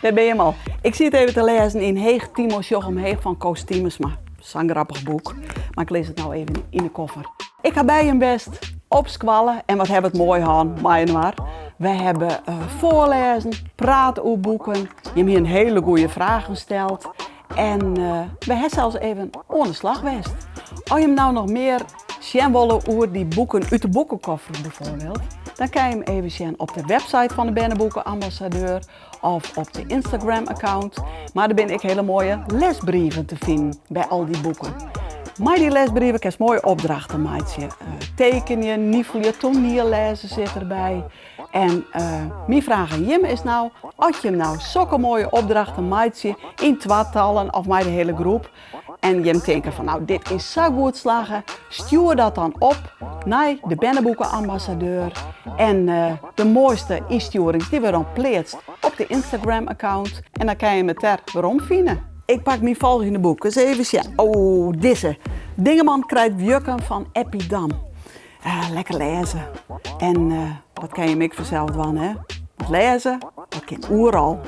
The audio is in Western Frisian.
Dêr binne jim al. Ik siet even te lêzen yn Heech Timo sjoch omheech fan Koos Tiemersma. Sa'n grappich boek. Mar ik lis it no even yn de koffer. Ik ha by jim west op skoalle en wat ha we it moai hân mei-inoar. We hawwe foarlêzen, praat oer boeken, jim hiene hiele goede fragen steld en we ha sels even oan de slach west. As jim no noch mear sjen wolle oer dy boeken út de boekekoffer bijvoorbeeld, dan kinne jim even sjen op de website fan de Berneboekenambassadeur of op de Instagram-account. Mar der binne ek hiele moaie lesbrieven te finen by al dy boeken. Mei dy lesbrieven kinst moaie opdrachten meitsje. Tekenje, nifelje, toaniellêze sit derby. En myn fraach oan jim is no, as jim no sokke moaie opdrachten meitsje yn twatallen of mei de hiele groep en jim tinke fan no dit is sa goed slagge, stjoer dat dan op nei de Berneboekenambassadeur en de moaiste ynstjoerings dy wurde dan pleatst op de Instagram account en dan kinne jim it dêr werom fine. Ik pak myn folgjende boek, ris even sjen. Oh, dizze. Dingeman krijt wjukken fan Eppie Dam. Lekker lêze. En dat kinne jim ek fansels dwaan, hè? Want lêze, dat kin oeral.